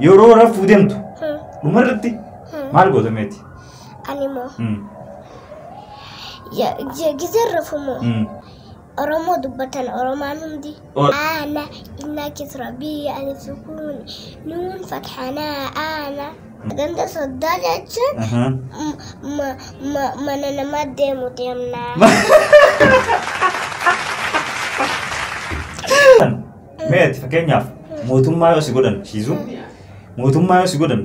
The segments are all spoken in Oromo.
Yeroo rafuu deemtu dhumarratti maal goota meeti? Ani immoo gizee rafu moo Oromoo dubbatan Oromaan hundi. Aana innaa kisra biyya alif sukuun nuun fatxanaa aana. Ganda soddaa jechuun mana namaa deemu deemnaa. Meeti fakkeenyaaf mootummaa yoo si godhan shiizuu mootummaa yoo si godhan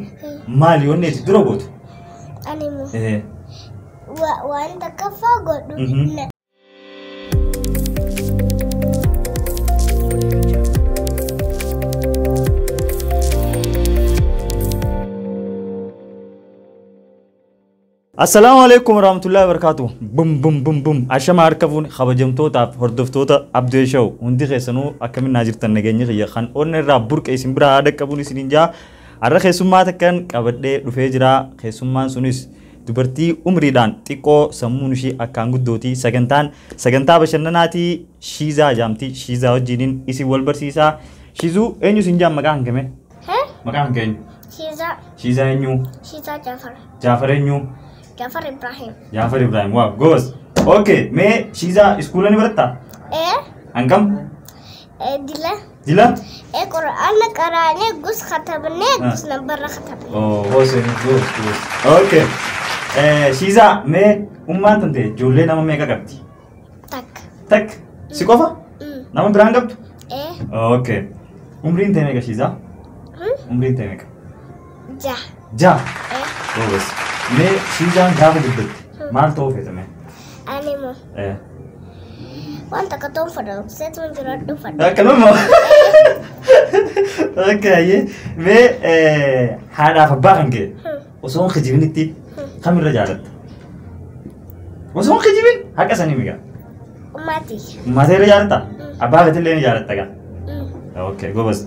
maali yoonni itti dura gootu? Ani immoo waan takkaffaa godhu. Assalaamu alaikum warahmatullahi wabarakatuh. Bum bum bum bum. Ashama harka fuun kabajamtootaaf hordoftoota Abdee Show hundi keessanuu akkamiin naa jirtan nageenyi kiyya kan onna irraa burqe isin biraa haadha qabuun isiniin jaa. Har'a keessummaa takkan qabadhee dhufee jira. Keessummaan sunis dubartii umriidhaan xiqqoo sammuun ishii akkaan guddooti. Sagantaan sagantaa bashannanaatii Shiizaa jaamti. Shiizaa wajjiniin isin wal barsiisaa. Shiizuu eenyu isin jaam maqaan kame? Maqaan keenyu? Shiizaa. Shiizaa eenyu? Shiizaa Jaafar. Jaafar eenyu? Jaafar Ibrahim. Jaafar Ibrahim. Waaw, goos. Okay, mee Shiizaa iskuula ni barattaa? Hangam? Dila. Dila? Qur'aana qaraanee gus katabnee gus nambarra katabnee. Oh, goos, goos, goos. Okay. Shiizaa mee ummaan tante ijoollee nama meeqa qabdi? Takka. Takka? Si qofa? Nama biraan qabdu? Okay. Umriin ta'e meeqa Shiizaa? Umriin ta'e meeqa? Ja'a. Ja'a? Goos. Mee Shiizaan gaafa guddatte maal ta'uu feeta mee? Ani immoo waan takka ta'uun fedha seetuun jiraadhu fedha. Akkanuma? Okay, mee haadhaaf abbaa kan kee osoo hin kijibinitti kamirra jaalatta? Osoo hin kijibin haqa sanii migaa? Ummaatii. Ummaatii irra jaalatta? Abbaa keetillee ni jaalatta gaa? Okay, gobas.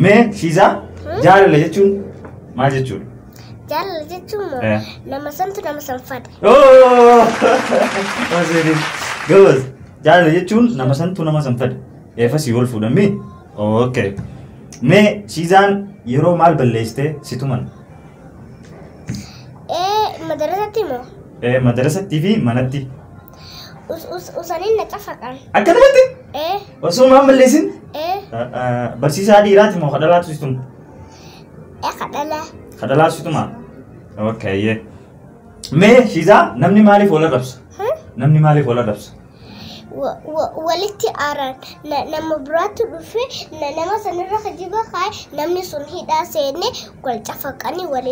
Mee Shiizaa jaalala jechuun maal jechuudha? Jaalala jechuun moo nama santu nama san fadha. Gobas. Jaalala jechuun nama santu nama san fadha. Eefasii wal fuudhamee? Okay. Mee Shiizaan yeroo maal balleessitee si tuman? Madarasatti moo? Madarasattii fi manatti. Usaniin na cafaqan. Akkanumatti? Osoo maal balleessin? Barsiisaa dhiiraati moo kadhalaatu si tuma? Kadhalaa. Kadhalaa si tuma? Okay. Mee Shiizaa namni maaliif wal arrabsa? Namni maaliif wal arrabsa? Walitti aaran nama biraatti dhufe nama sanirra kijiba kaa'e namni sun hidhaa seenee wal cafaqanii wal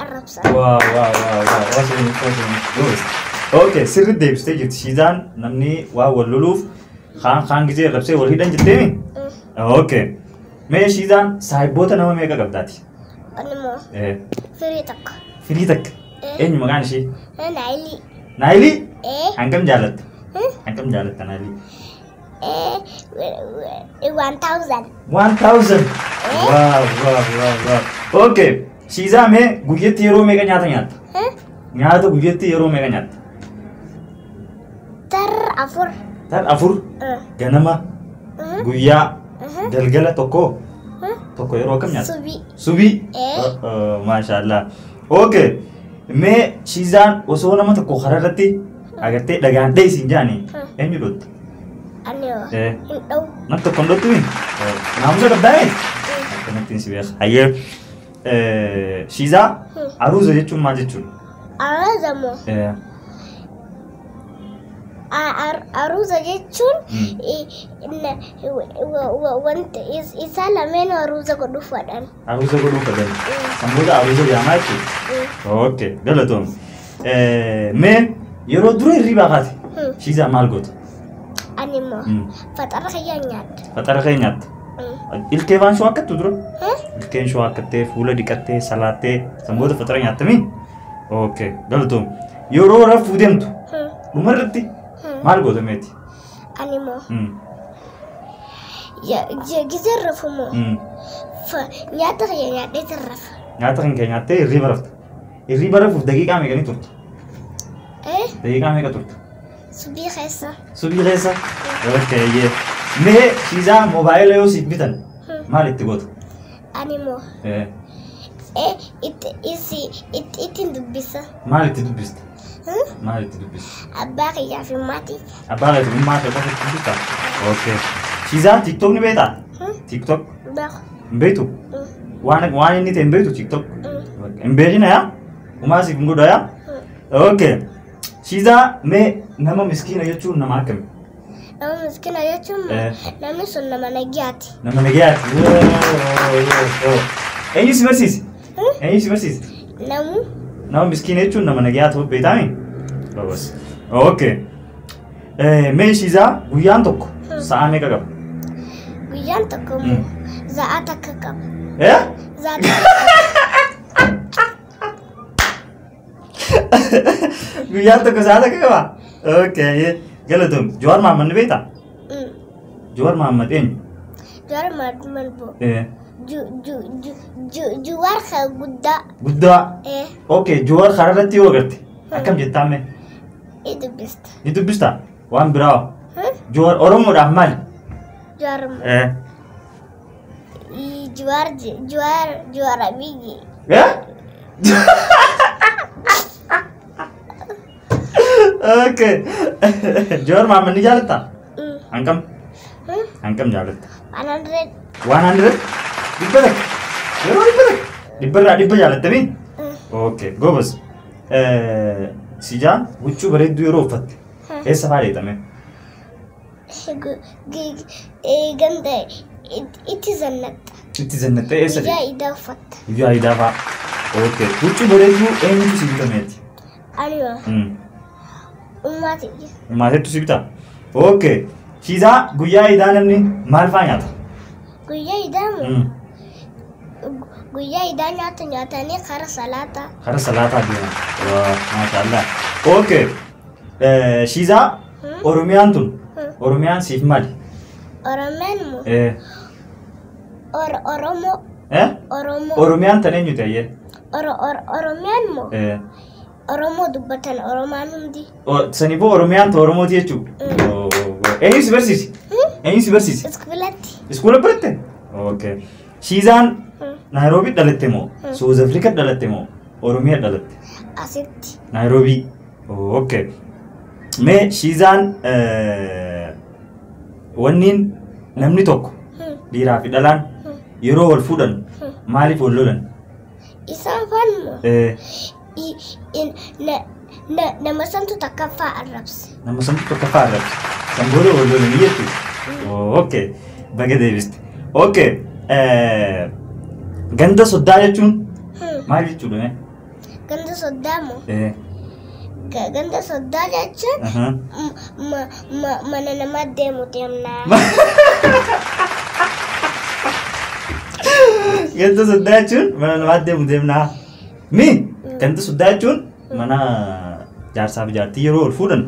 arrabsan. Waaw waaw waaw waaw. Okay, sirri deebistee jirti. Shiizaan namni waa wal loluuf kaan gizee arrabsee wal hidhan jetteemi? Okay. Mee Shiizaan saahibboota nama meeqa qabdaati? Ani immoo firii takka. Firii takka? Eenyu maqaan ishee? Naayilii. Naayilii? Hangam jaalatta? Hangam jaalatta Naayilii? 1000. 1000? Waaw waaw waaw waaw. Okay. Shiizaa mee guyyaatti yeroo meeqa nyaata nyaatta? Nyaata guyyaatti yeroo meeqa nyaatta? Tar afur. Tar afur? Ganama? Guyyaa? Galgala tokko? Tokko yeroo akkam nyaatta? Subii. Subii? Maashaallah. Okay. Mee Shiizaan osoo nama tokko karaa irratti agartee dhagaan dheessiin jaani eenyu dhotta? Ani hin dha'u. Nam tokko hin dhottu? Naamusa qabdaa miti? Akkanattiin si beeka. Hayyee. Shiizaa aruuza jechuun maal jechuudha? Aruuza moo? Aruuza jechuun wanta isaa lameen aruuza godhuuf fedhan. Aruuza godhuuf fedhan. San booda aruuza jedhamaa jechuudha? Okay, galatoom. Mee yeroo dura hirribaa kaate Shiizaa maal goota? Ani immoo faxara kiyya nyaadha. Faxara kee nyaatta? Ilkee waan shoo akkattu dura? Ilkeen shoo akkattee fuula dhiqattee salaattee san booda faxara nyaattamii? Okay, galatoom. Yeroo rafuu deemtu dhumarratti maal goota meeti? Ani immoo gizee rafu moo nyaata kiyya nyaadhee rafa. Nyaata kan kee nyaattee hirriba rafta. Hirriba rafuuf daqiiqaa meeqa ni turta? Daqiiqaa meeqa turta? Subii keessa. Subii keessa? Okay. Mee Shiizaa moobaayila yoo siif bitan maal itti goota? Ani moo Eh. Itti isi itti ittiin dubbisa. Maal itti dubbista? Hmm? Maal itti dubbista? Abbaa kiyyaa fi maatii. Abbaa keetii ummaa kee qofa itti dubbista? Okay. Shiizaa TikTok ni beektaa? Hmm? TikTok Beeku. hin beektu? Hmm. Waan inni ta'e hin beektu TikTok? Hmm. Hin beekina yaa? Umaa siif hin godhu yaa? Hmm. Okay. Shiizaa mee nama miskiina jechuun nama akkami? Nama miskiina jechuun Eh. namni sun nama nagayaati. Nama nagayaati. Eenyu si barsiise? Hmm? Eenyu si barsiise? Namu Nama miskiina jechuun nama nagayaa ta'uu beektaami? Babas. Okay. Mee Shiizaa guyyaan tokko sa'a meeqa qaba? Guyyaan tokko immoo za'a takka qaba. Eh? Za'a takka. Guyyaan tokko sa'a takka qaba? Okay. Galatoom. Jawaar Mahammad ni beektaa? Hmm. Jawaar Mahammad eenyu? Jawaar Mahammad bo. Eh. Ju ju ju ju Jawaar ka guddaa. Guddaa. Eh. Okay. Jawaar karaa irratti yoo agarte akkam jettaan mee? I dubbista. Ni dubbistaa? Waan biraa hoo? Hmm? Jawaar Oromoodhaaf maali? Jawaar Eh. Jawaar Jawaar Jawaar Abiyyi. Eh? Okay. Jawaar Mahammad ni jaalattaa? Hmm. Hangam? Hmm? Hangam jaalatta? 100. 100? 100. Yeroo 100. Dhibbarraa dhibba jaalattamii? Hmm. Okay. Gobas. Sijaa huccuu bareedduu yeroo uffatte eessa fa'aa deetame? Ganda itti zannatta. Itti zannattee eessa Guyyaa deemte? idaa uffatta. Guyyaa idaa fa'aa. Okay. Huccuu bareedduu eenyutu si bitameeti? Anuma ummaati. Maatiitu si bitaa? Okay. Shiizaa guyyaa idaa namni maal fa'aa nyaata? Guyyaa idaa moo? Guyyaa idaa nyaata nyaatanii kara salaataa. Kara salaataa deeman. Waa, maashaallah. Okay. Shiizaa Oromiyaan tun Oromiyaan siif maali? Oromiyaan moo? Eh. Oromoo. Eh? Oromoo. Oromiyaan tan eenyu ta'e? Oromiyaan moo? Eh. Oromoo dubbatan Oromaan hundi. Saniifuu Oromiyaan ta Oromooti jechuudha. Eenyu si barsiise? Eenyu si barsiise? Iskuulatti. Iskuula baratte? Okay. Shiizaan Naayiroobii dhalatte moo? Suuz Afrikaa dhalatte moo? Oromiyaa dhalatte? Asitti. Naayiroobii. Okay. Mee Shiizaan wanniin namni tokko dhiiraa fi dhalaan yeroo wal fuudhan maaliif wal lolan? Isaan faan moo? Eh, Nama santu takkaffaa arrabse. Nama santu tokkoffaa arrabse. San booda wal lolanii jechuudha. Okay. Baga deebiste. Okay. Ganda soddaa jechuun maal jechuudha mee? Ganda soddaa moo? Eh. Ganda soddaa jechuun mana namaa deemu deemnaa. Ganda soddaa jechuun mana namaa deemu deemnaa. Mi? Ganda soddaa jechuun mana jaarsaa fi jaartii yeroo ol fuudhan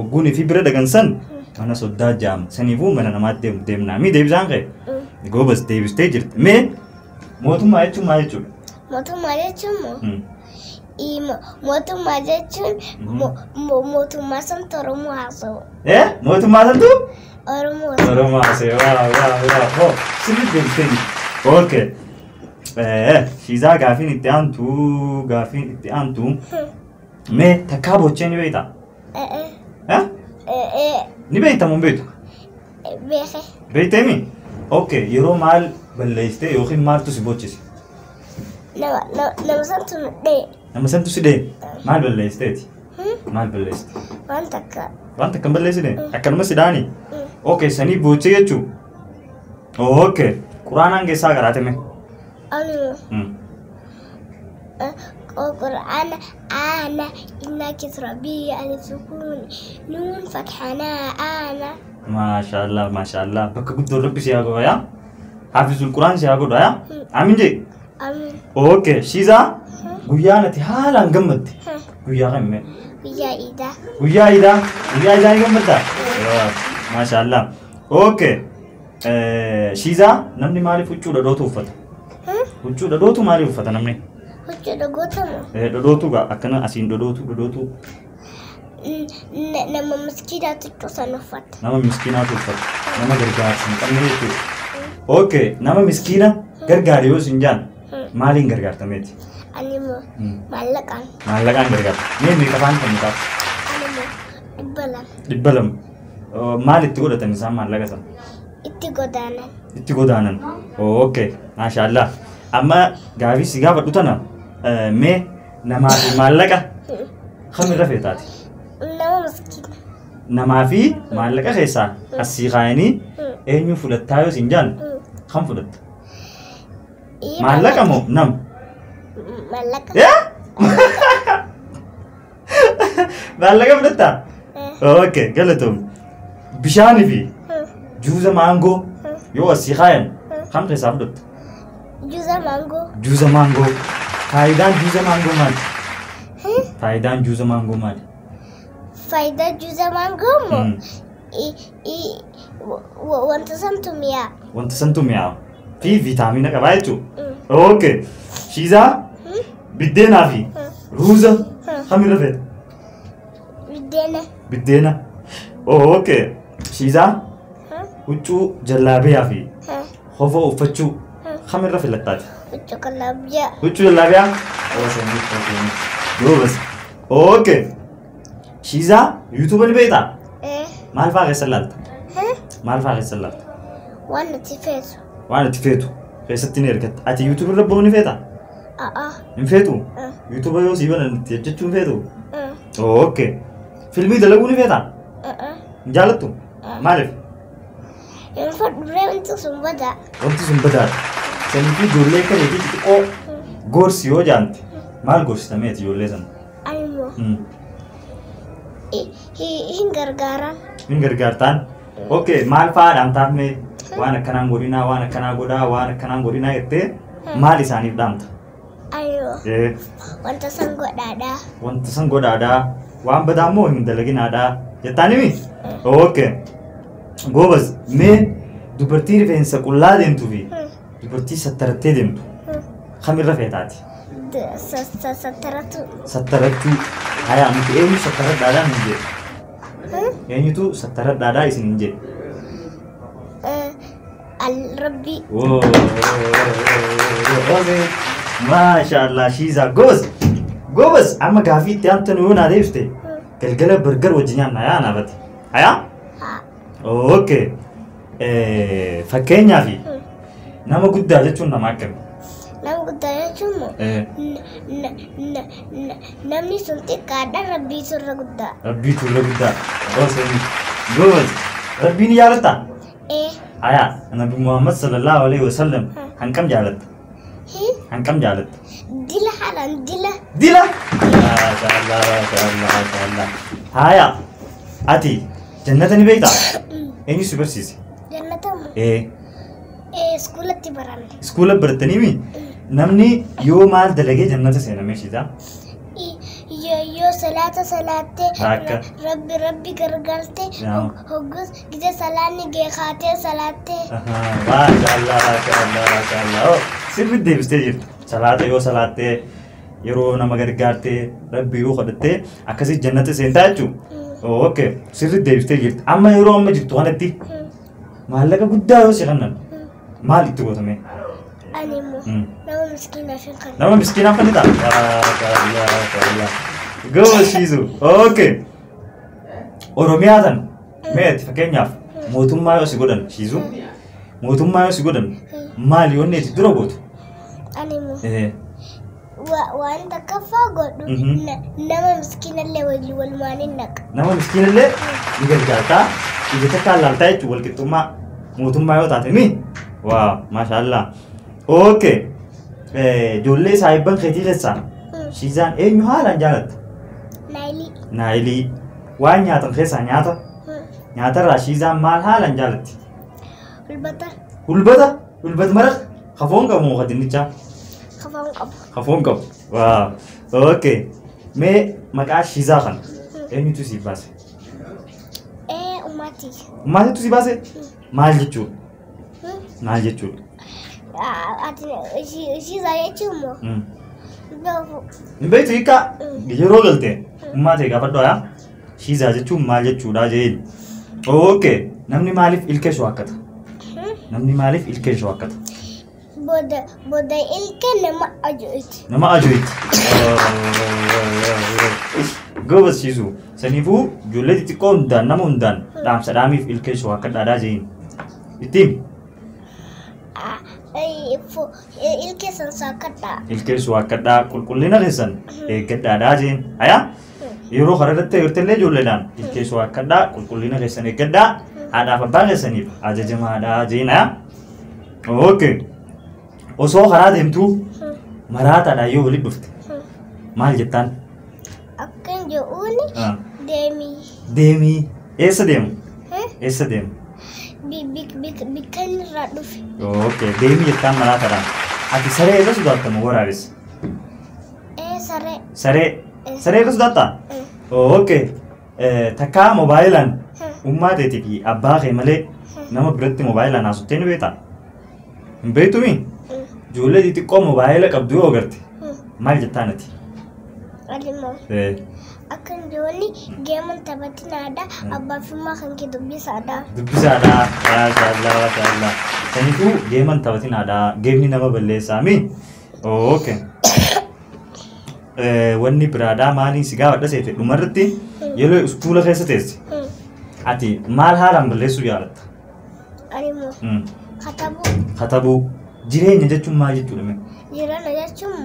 ogguunii fi bira dhagan san mana soddaa jaama. Saniifuu mana namaa deemu deemnaa. Mi deebisaan kee? Goobas deebistee jirti. Mee mootummaa jechuun maal jechuudha? Mootummaa jechuun moo? Mootummaa jechuun mootummaa santu Oromoo haasa'u. Eh? Mootummaa santu? Oromoo haasa'u. Oromoo haasa'e. Waa waa waa. Hoo sirriitti deebistee jirti. Okay. Shiizaa gaafiin itti aantu gaafiin itti aantu mee takkaa boochee ni beektaa? Eh. Eh? Eh. Ni beekta moo hin beektu? Beeke. Beekteemi? Okay, yeroo maal balleessite yookiin maaltu si boochise? Nama santu nu dhee. Nama santu si dhee? Maal balleessiteeti? Maal balleessite? Waan takka. Waan takka hin balleessine? Akkanuma si dhaani? Okay, sanii boochee jechuu? Okay. Quraanaan keessaa garaateme? Anuma Qur'aana ana inna kisra bi alif sukun nuun fatxanaa ana. Maashaallah, maashaallah. Bakka guddoo Rabbi si haa godhu yaa. Hafizul Quraan si haa godhu yaa. Amiin jee. Amiin. Okay, Shiizaa guyyaa nati haalaan gammadde. Guyyaa kam mee? Guyyaa iidaa. Guyyaa iidaa. Guyyaa iidaa ni gammaddaa? Maashaallah. Okay. Shiizaa namni maaliif huccuu dhadhootu uffata? Huccuu dhadhootu maaliif uffata namni? Huccuu dhagootamu. Dhadhootu gaa akkana asiin dhadhootu dhadhootu Nama miskiinaatu huccuu sana uffata. Nama miskiinaatu uffata. Nama gargaarsa hin qabne jechuudha. Okay, nama miskiina Gargaari yoo siin jaan maaliin gargaartameeti? Ani immoo maallaqaan. Maallaqaan gargaarta. Mee meeqa faan kennitaaf? Ani immoo 200. 200. Maal itti godhatan isaan maallaqa sana? Itti godaanan. Itti godaanan. Okay. Maashaallah. Amma gaafii si gaafadhu tana mee namaa fi maallaqa kamirra feetaati? Nama miskiina. Namaa fi maallaqa keessaa asii kaayanii eenyu fudhattaa yoo siin jaan kam fudhatta? Maallaqa moo nama? Maallaqa. Maallaqa fudhattaa? Okay, galatoom. Bishaanii fi juuza maangoo yoo asii kaayan kam keessaa fudhatta? Juuza maangoo. Juuza maangoo. Faayidaan juuza maangoo maali? Faayidaan juuza maangoo maali? Faayidaa juuza maangoo moo wanta santu mi'aa. Wanta santu mi'aa fi viitaamina qabaa jechuudha. Okay. Shiizaa biddeenaa fi ruuza kamirra feeta? Biddeena. Biddeena. Okay. Shiizaa huccuu jallaabiyaa fi kofoo uffachuu kamirra filattaati? Huccuu jallaabiyaa. Huccuu jallaabiyaa? Goobas. Okay. Shiizaa yuutuuba ni beektaa? Maal fa'aa keessa ilaalta? Maal fa'aa keessa ilaalta? Waan itti feetu. Waan itti feetu keessatti ni ergatta. Ati yuutuuba irra ba'uu ni feetaa? Hin feetu? Yuutuuba yoo sii banan itti hojjechuu hin feetu? Okay. Filmii dalaguu ni feetaa? Hin jaalattu? Maaliif? Hin fedhu wanti sun badaa. Wanti sun badaadha. Sanii fi ijoollee akka keetii xixiqqoo gorsi yoo jaante maal gorsitameeti ijoollee sana? Ani immoo hin gargaaran. Hin gargaartaan? Okay, maal fa'aa dhaamtaaf mee waan akkanaan godhinaa, waan akkanaa godhaa, waan akkanaan godhinaa jettee maal isaaniif dhaamta? Ani wanta san godhaadhaa. Wanta san godhaadhaa. Waan badaa immoo hin dalaginaadhaa. Jettaanimi? Okay. Goobas mee dubartii rifeensa qullaa deemtuu fi dubartii sattarattee deemtu kamirra feetaati? Sattaratu. Sattarachuu. Hayaa nuti eenyu sattaradhaadhaa hin jedhu? Eenyutu sattaradhaadhaa isin hin jedhu? Rabbi. Maashaallah Shiizaa goobas. Goobas amma gaafii itti aantan yoo naa deebiste galgala bargar wajjin nyaanna yaa naafati. Hayaa? Okay. Fakkeenyaaf nama guddaa jechuun nama akkami? Nama guddaa jechuun moo namni sun xiqqaadha rabbiitu irra guddaa. Rabbiitu irra guddaa. Goobas. Rabbiin ni jaalattaa? Hayaa Nabi Muhammad sallallahu alaihi wasallam hanqam jaalatta? Hanqam jaalatta? Dila haalaan dila. Dila? Maashaallah maashaallah maashaallah. Hayaa ati jannata ni beektaa? Eenyu si barsiise? Jannata moo? Iskuulatti baranne. Iskuula barattaniimi? Namni yoo maal dalagee jannata seenamee shiitaa? Yoo salaata salaattee rabbi gargaarte hoggus gise salaanni geekaatee salaattee. Maashaallah maashaallah maashaallah. Sirriitti deebistee jirta. Salaata yoo salaattee yeroo nama gargaartee rabbi yoo kadhattee akkasii jannata seentaa jechuudha. Okay. Sirriitti deebistee jirta. Amma yeroo amma jirtu kanatti maallaqa guddaa yoo si kennan maal itti gootame? Ani immoo nama miskiinaaf hin kennu. Nama miskiinaaf kennitaa? Maashaallah. Goobas Shiizuu. Okay. Oromiyaa tan mee ati fakkeenyaaf mootummaa yoo si godhan Shiizuu mootummaa yoo si godhan maal yoo inni dura gootu? Ani immoo waan takkaffaa godhu nama miskiinallee wajjin walumaan hin naqa. Nama miskiinallee ni gargaartaa ija takkaan laaltaa jechuun walqixxummaa mootummaa yoo taate mi? Waa maashaallah. Okay. Ijoollee saahibban keetii keessaa Shiizaan eenyu haalaan jaalatta? Naayilii. Naayilii. Waan nyaatan keessaa nyaata? Nyaatarraa Shiizaan maal haalaan jaalatti? Hulbata. Hulbata? Hulbata maraq? Kafoon qabu moo dinnichaa? Kafoon qabu. Kafoon qabu. Waa. Okay. Mee maqaa Shiizaa kana eenyutu siif baase? Ummaatii. Ummaatiitu si baase? Maal jechuudha? Maal jechuudha? Ati Shiizaa jechuun moo? Hin beektu hiikaa yeroo galte ummaa ta'e gaafadhu haa Shiizaa jechuun maal jechuudha jeen. Okay. Namni maaliif ilkee shookkata? Namni maaliif ilkee shookkata? Booda booda ilkee nama ajo'iti. Nama ajo'iti. Goobas Shiizuu. Saniifuu ijoollee xixiqqoo hundaan nama hundaan dhaamsa dhaamiif ilkee soo akka dhaadaa jehin. Ittiin Ilkee san saakkadhaa. Ilkee soo akka dhaa qulqullina keessan eeggadhaadhaa jeen. Hayaa? Yeroo karaa irratti agartellee ijoolleedhaan ilkee soo akka dhaa qulqullina keessan eeggadhaa haadhaaf abbaa keessaniif ajajamaadhaa jeen. Hayaa? Okay. Osoo karaa deemtuu maraataadhaan yoo walitti dhufte maal jettaan? Akkan jedhuuni deemii. Deemii. Eessa deemu? Eessa deemu? Bikkan irraa dhufe. Okay. Deemii jettaan maraataadhaan. Ati saree irra sodaatta moo waraabessa? Saree. Saree. Saree irra sodaattaa? Okay. Takkaa moobaayilaan ummaa teetii fi abbaa kee malee nama biratti moobaayilaan haasoftee ni beektaa? Hin beektumii? Ijoollee xixiqqoo moobaayila qabdu yoo agarte maal jettaan ati? Alimoo. Akkan jedhuuni geeman taphatinaadha. Abbaa fi ummaa kan kee dubbisaadha. Dubbisaadha. Maashaallah maashaallah. Saniifuu geeman taphatinaadha. Geemni nama balleessaa mi? Okay. Wanni biraadhaa maaliin si gaafadha seete dhumarratti yeroo iskuula keessa teesse ati maal haalaan balleessuu jaalatta? Animmoo. Katabuu. Katabuu. Jireenya jechuun maal jechuudha mee? Jireenya jechuun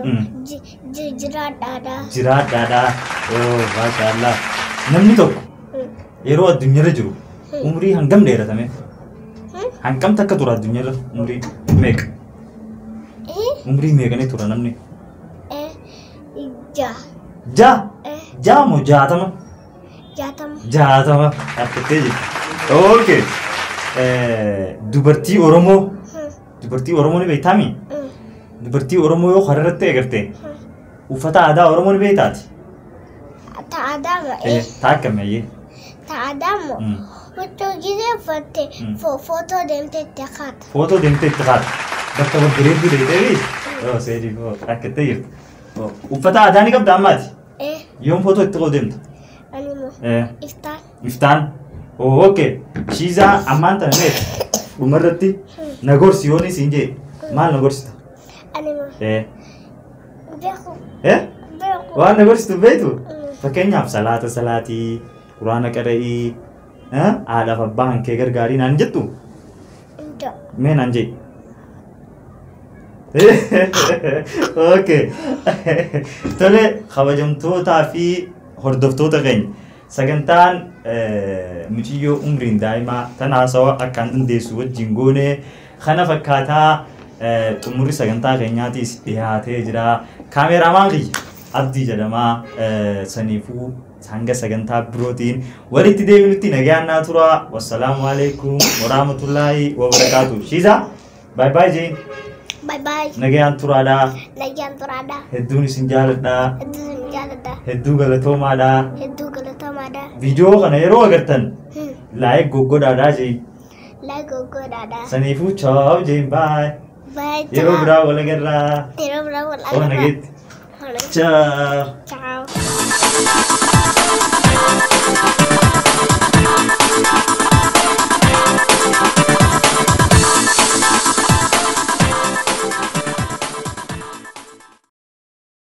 jiraadhaadha. Jiraadhaadha. Oh, maashaallah. Namni tokko yeroo addunyaarra jiru umrii hangam dheeratame? Hangam takka tura addunyaarra umrii meeqa? Umrii meeqanii tura namni? Ja. Ja? Ja moo 60? 60. 60. Argattee jirti. Okay. Dubartii Oromoo. Dubartii Oromoo ni beektaami? Dubartii Oromoo yoo karaa irratti agarte uffata aadaa Oromoo ni beektaati? Ta aadaa moo? Ta akkami ayyee? Ta aadaa moo? Huccuu gisee uffatte footoo deemtee itti kaata. Footoo deemtee itti kaata. Bakka babbareedduu deemtee fi seerii argattee jirti. Uffata aadaa ni qabda ammaati? Yoom footoo itti ka'uu deemta? Ani moo? Iftaan. Iftaan. Okay. Shiizaa ammaan tana mee dhumarratti na gorsi yoon isiin jee maal na gorsita? Ani moo? Beeku. Beeku. Waan na gorsitu beektu? Fakkeenyaaf salaata salaatii, quraana qara'ii, haadhaaf abbaa kee gargaarii naan jettu? Mee naan jee. Okay. Tole kabajamtootaa fi hordoftoota keenya sagantaan muciyyoo umriin daa'imaa tan haasawaa akkaan dandeessu wajjin goone kana fakkaataa xumurri sagantaa keenyaatiis dhiyaatee jira. Kaameeraamaan kiyya Abdii jedhamaa saniifuu hanga sagantaa birootiin walitti deebinutti nagaan naa tura. Wassalaamu alaikum warahmatullaahi wabarakaatu. Shiizaa baay baay jeen. Bye bye. Nagaan turaadha. Nagaan turaadha. Hedduun isin jaaladha. Hedduu isin jaaladha. Hedduu galatoomaadha. Hedduu galatoomaadha. Viidiyoo kana yeroo agartan laayik goggodhaadha jeen. Laayik goggodhaadha. Saniifuu chaaw jeen baay. Baay. Yeroo biraa wal agarraa. Yeroo biraa wal agarraa. Oh nageetti. Ciao. Ciao.